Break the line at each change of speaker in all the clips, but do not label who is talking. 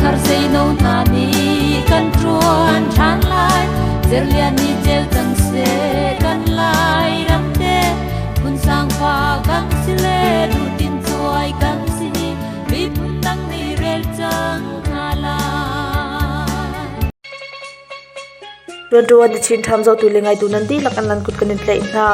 Ṭhangthar seino hna nih kan ṭuan ṭhan lai. Cerlian nih ceu cang seh kan lai ram te. Phun sangfa kan si le duhtin cuai kan si. Miphun dang nih rel cang hna lai.
Tuanṭuan na chin ṭham zohtu le ngaitu nan dihlak an nan kut kan in tlaih hna.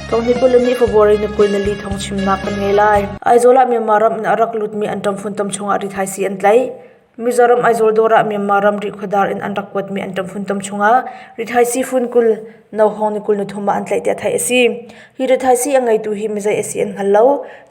Thawnghi kul le nih February ni 24 thawng chimnak kan ngei lai. Aizawl ah Myanmar ram in a rak lutmi an ṭamfun tam chungah rithaisii an tlaih. Mizoram Aizawl dawr ah Myanmar ram rihkhuadar in an rak kuatmi an ṭamfun tam chungah rithaisii fun 20 nohawng ni 23 ah an tlaih tiah theih a si. Hi rithaisii a ngeitu hi mizei a si an hngal lo.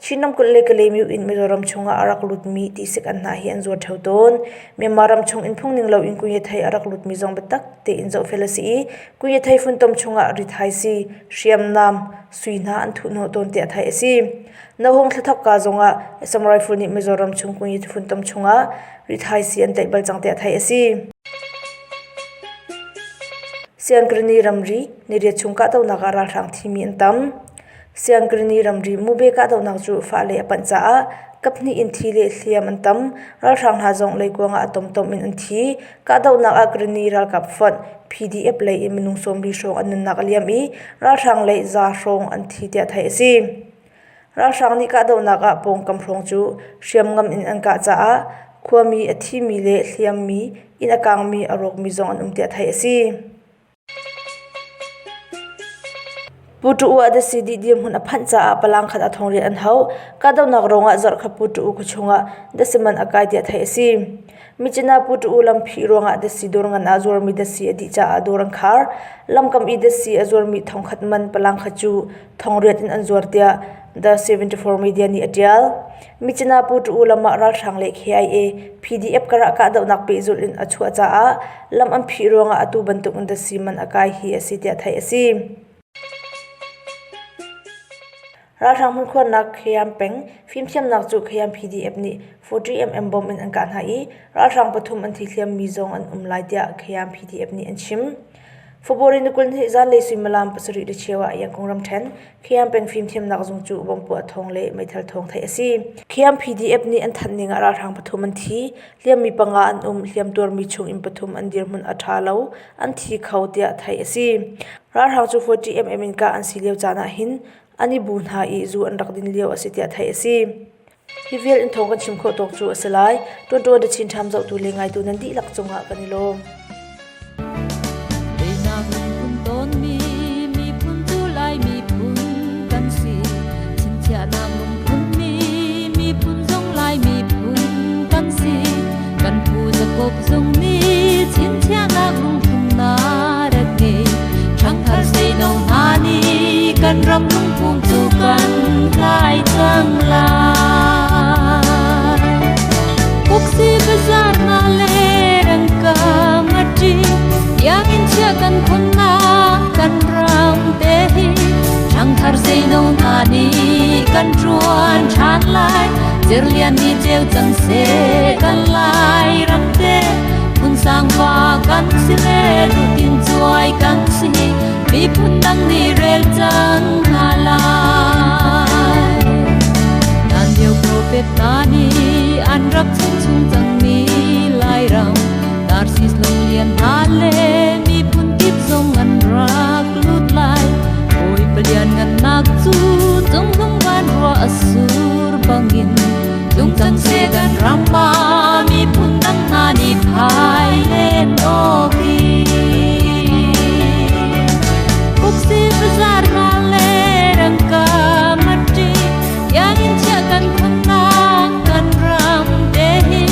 Chin ramkulh le Kalaymyo in Mizoram chungah a rak lutmi tisik anhnah hi an zuar ṭheo tawn. Myanmar ram chung in phungning loin Kunyathei a rak lutmi zong biatak tein zohfel a si i Kunyathei funtom chungah rithaisii, hriamnam, sui hna an thuhhnawh tawn tiah theih a si. Nohawng thlathawk ka zongah Assam Rifle nih Mizoram chung Kunyathei funtom chungah rithaisii an tlaih bal cang tiah theih a si. Siangkrini ramri niriat chung kahdohnak ah ralhrang thimi an tam. Siangkrini ramri Mube kahdohnak cu fah le a panh caah kaphnih in thi le hliam an tam. Ralhrang hna zong leikuang ah a tomtom in an thi. Kahdohnak ah Krini ralkap fonh PDF lei in minung 40 hrawng an nunnak a liam i ralhrang lei za hrawng an thi tiah theih a si. Ralhrang nih kahdohnak ah pawngkam hrawng cu hriamngam in an kah caah khuami a thimi le hliammi, inn a kangmi, a rawkmi zong an um tiah theih a si. Pu Ṭu ah dasi dih dirhmun a phanh caah palang khat a thong rian an hauh. Kahdohnak ruangah zarhkhat Pu Ṭu khuachung ah dasi man a kai tiah theih a si. Myitkyina Pu Ṭu lam phih ruangah dasi dawr ngan ah zuarmi dasi a dih caah dawr an khar. Lamkam i dasi a zuarmi thongkhat man palang khat cu thongriat in an zuar tiah The 74 Media nih a ṭial. Myitkyina Pu Ṭu lam ah ralhrang le KIA, PDF karah kahdohnak pehzulh in a chuah caah lam an phih ruangah atu bantuk in dasi man a kai hi a si tiah theih a si. Ralhrang hmunkhuarnak Khyam peng fimthiamnak cu Khyam PDF nih 40mm bomb in an kah hna i ralhrang pathum an thi hliammi zong an um lai tiah Khyam PDF nih an chim. February ni 22 zanlei suimilam 7 le cheu ah Yangon ramṭhen Khiam peng fimthiamnak zung cu bomb puah thawng le meithal thawng theih a si. Khiam PDF nih an thanh ning ah ralhrang pathum an thi, hliammi panga an um, hliam tuarmi chung in pathum an dirhmun a ṭha lo, an thi kho tiah theih a si. Ralhrang cu 40mm in kah an si lio caan ah hin an i bu hna i zu an rak din lio a si tiah theih a si. Hi vial in thawng kan chim khawh tawk cu a si lai. Ṭuanṭuan the chin ṭham zohtu le ngaitu nan dihlak cungah kan i lawm.
Teinak lungphun tawnmi miphun cu Lai miphun kan si. Chinchiahnak lungphunmi miphun zong Lai miphun kan si. Kan phu Jakob zong nih chinchiahnak lungphun na rak ngei. Ṭhangthar seino hna nih kan ram lungphun cu kan tlai cang lai. Uksi bazar na le rangka mati yangin chia kan khunna kan ram te hi ṭhangthar seino hna nih kan ṭuan ṭhan lai. Cerlian ni ceu cang seh kan lai ram te phun sang fa kan si le tutin cuai kan si miphun dang nih rel cang hna lai. Nan lio prophet hna nih an rak chim chung cangmi Lairam Tarsis lunglian hna le miphun kip zong an rak lut lai. Bawipa lianngannak cu cunglung van ruah a sur bangin tlung cang seh kan ram ah miphun dang hna nih phai len awkin. Uksi bazar hna le rangka mati yangin chia kan khonnak kan ram te hi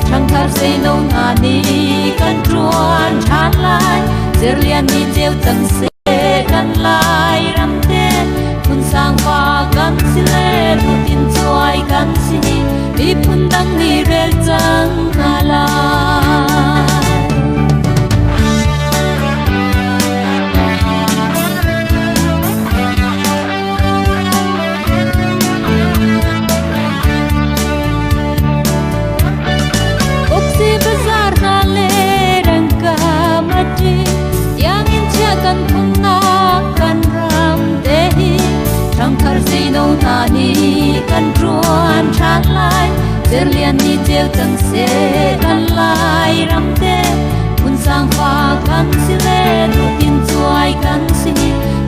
ṭhangthar seino hna nih kan ṭuan ṭhan lai. Cerlian ni ceu cang seh kan lai ram te phun sang pa kan si le tutin cuai kan si miphun dang nih rel cang hna lai. Uksi bazar hna le rangka mati tiangin chia kan phungnak kan ram te hi ṭhangthar seino hna nih kan ṭuan ṭhan lai. Cerlian ni ceu cang seh kan Lai ram te phun sang fa kan si le dutin cuai kan si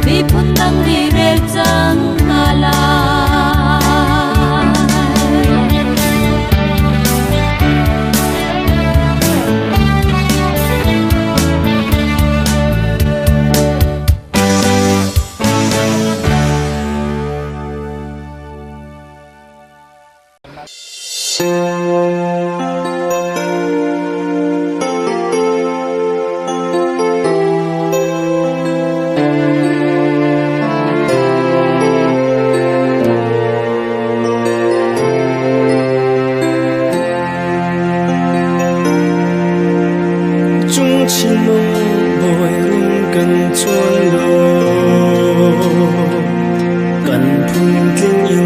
miphun dang nih rel cang hna lai.
Cung chinlung bawi run kan chuan law kan phun tling in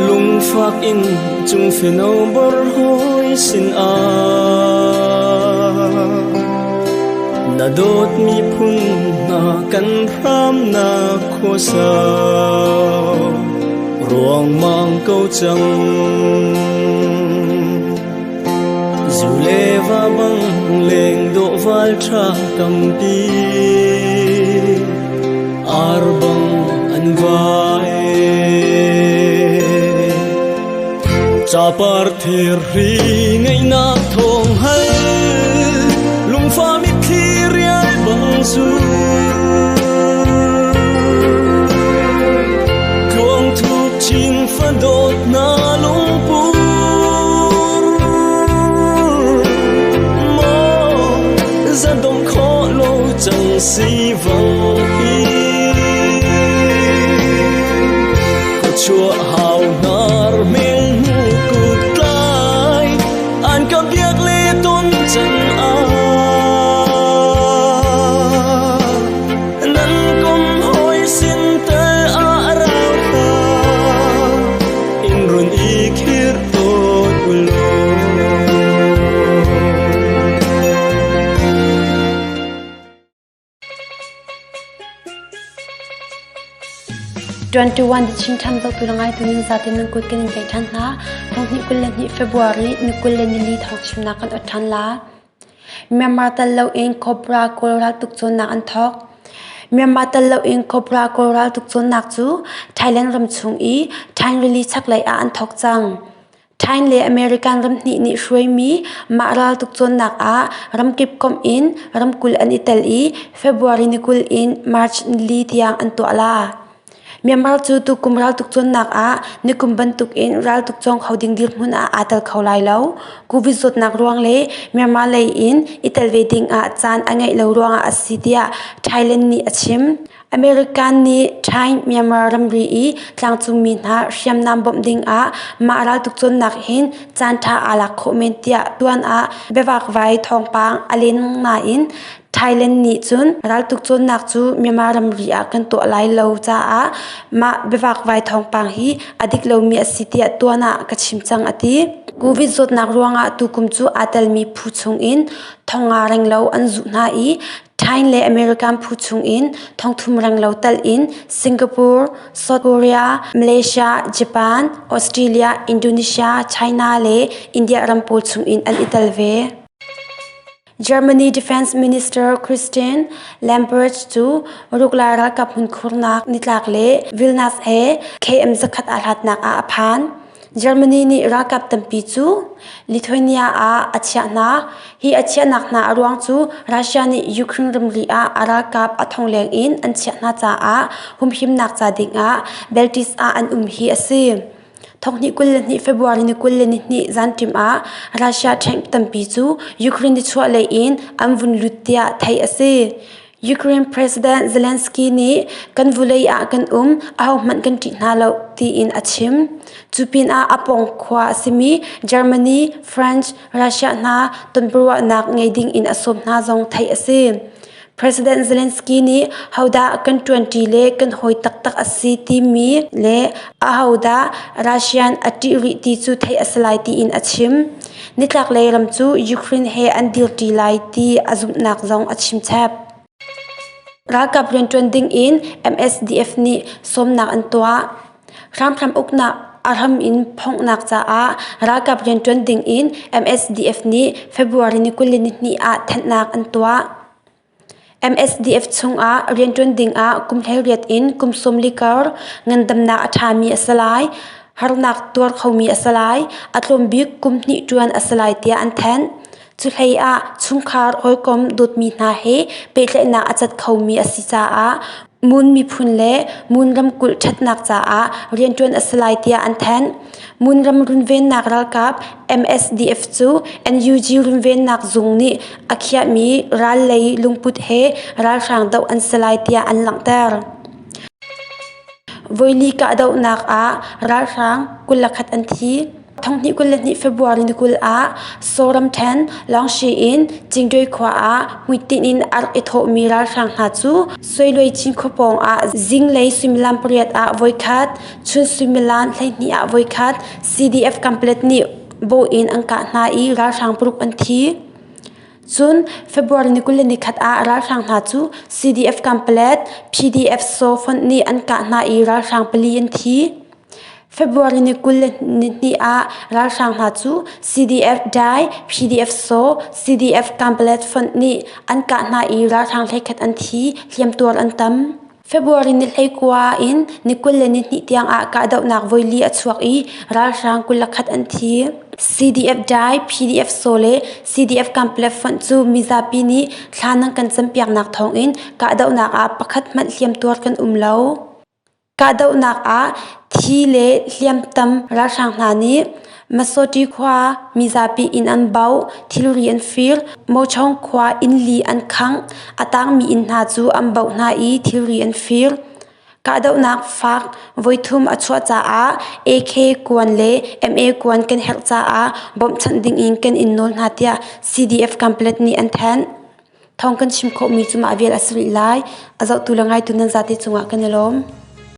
lungfak in cung fino bor hoi sin ah na dawt miphun hna kan hram na khuasa ruangmang ko cang. Zu le va bang leng dawh val ṭha tampi ar bang an vai. Capar thirhri ngaihnak thawng hal lungfa mitthli rial bang sur. Tluang thuk chin fa dawt na lungpur maw zadong khawh lo cang si vang hi khuachuah hau hnar mel hnu kut tlai an ka biak le ton chan ah nan kom hoi sin tel a rau kha in run i khir tawn ulaw.
21 The Chin Ṭhan zohtu le ngaitu nan zaten nan kut kan in tlaih ṭhan hna. Thonghnih 22 February ni 24 thawngchimnak kan ot ṭhan la. Myanmar tal loin Cobra Kawl raltuk cawnnak an thawk. Myanmar tal loin Cobra Kawl raltuk cawnnak cu Thailand ram chung i Thain rili chaklei ah an thawk cang. Thai le American ramhnih nih hruaimi mah raltuk cawnnak ah ramkip komh in ramkulh an i tel i February ni 20 in March nili tiang an tuah la. Myanmar cu tukum raltuk cawnnak ah nikum bantukin raltuk cawng kho ding dirhmun ah aa tel kho lai lo. Covid zawtnak ruang le Myanmar lei in i tel ve ding ah caan a ngeih lo ruangah a si tiah Thailand nih a chim. American nih Thai Myanmar ramri i tlangcungmi hna hriamnam bawmh ding ah mah raltuk cawnnak hin caanṭha aa lak khawh men tiah tuan ah biavakvai thawngpang a len nain Thailand nih cun raltuk cawnnak cu Myanmar ramri ah kan tuah lai lo caah mah biavakvai thawngpang hi a dik lomi a si tiah tuan ah ka chim cang a ti. Covid zawtnak ruangah tukum cu aa telmi phu chungin thonga renglo an zuh hna i Thai le American phu chungin thongthum renglo tal in Singapore, South Korea, Malaysia, Japan, Australia, Indonesia, China le India ram pawl chungin an i tel ve. Germany Defense Minister Christine Lambrecht cu Ruklai ralkap hmunkhurnak nitlak le Vilnius he KM zakhat aa hlatnak ah a phan. Germany nih ralkap tampi cu Lithuania ah a chiah hna. Hi a chiahnak hna a ruang cu Russia nih Ukraine ramri ah a ralkap a thong leng in an chiah hna caah humhimnak ca dingah Baltics ah an um hi a si. Thonghnih 22 February ni 22 zanṭim ah Russia tank tampi cu Ukraine nichuahlei in an vun lut tiah theih a si. Ukraine President Zelensky nih kan vulei ah kan um, ahohmanh kan ṭih hna lo tiin a chim. Cu pinah a pawng khua a simi Germany, French, Russia hna tonbiaruahnak ngei ding in a sawm hna zong theih a si. President Zelensky nih hodah kan ṭuanṭi le kan hawi taktak a si timi le ahodah Russian a ṭih rih ti cu theih a si lai tiin a chim. Nitlaklei ram cu Ukraine he an dirṭi lai ti a zumhnak zong a chim chap. Ralkap rianṭuan dingin MSDF nih sawmnak an tuah. Hramhram uknak a hram in phonghnak caah ralkap rianṭuan ding in MSDF nih February ni 22 ah thanhnak an tuah. MSDF chungah rianṭuan dingah kum 18 in kum 40 kar ngandamnak a ṭhami a si lai, harnak tuar khomi a si lai, a tlawm bik kum hnih ṭuan a si lai tiah an thanh. Cu hlei ah chungkhar hawikom dawtmi hna he pehtlaihnak a cat khomi a si caah Mun miphun le Mun ramkulh ṭhatnak caah rianṭuan a si lai tiah an thanh. Mun ram runvennak ralkap MSDF cu NUG runvennak zung nih a khiahmi ral lei lungput he ralhrang doh an si lai tiah an langhter. Voili kahdohnak ah ralhrang 21 an thi. Thonghnih 22 February ni 20 ah Saw ramṭhen Lawngshi in Cingṭuai khua ah hmuitinh in a rak i thawhmi ralhrang hna cu Suiluai Cinkhua pawng ah zinglei suimilam pariat ah voikhat, chun suimilam 12 ah voikhat CDF Kanpalet nih bawh in an kah hna i ralhrang paruk an thi. Cun February ni 21 ah ralhrang hna cu CDF Kanpalet, PDF Saw fonh nih an kah hna i ralhrang pali an thi. February ni 22 ah ralhrang hna cu CDF Dai, PDF Saw, CDF Kanpalet fonh nih an kah hna i ralhrang hleikhat an thi, hliamtuar an tam. February ni 19 in ni 22 tiang ah kahdohnak voili a chuak i ralhrang 21 an thi. CDF Dai, PDF Saw le CDF Kanpalet fonh cu mizapi nih thla nan kan campiaknak thawngin kahdohnak ah pakhat hmanh hliamtuar kan um lo. Kahdohnak ah thi le hliamtam ralhrang hna nih Masawṭi khua mizapi inn an bauh, thilri an fir, Mochong khua inn li an khangh, a tangmi inn hna cu an bauh hna i thilri an fir. Kahdohnak fak voithum a chuah caah AK kuan le MA kuan kan herh caah bawmhchanh dingin kan in nawl hna tiah CDF Kanpalet nih an thanh. Thawng kan chim khawhmi cu mah vial a si rih lai. A zohtu le ngaitu nan zate cungah kan i lawm.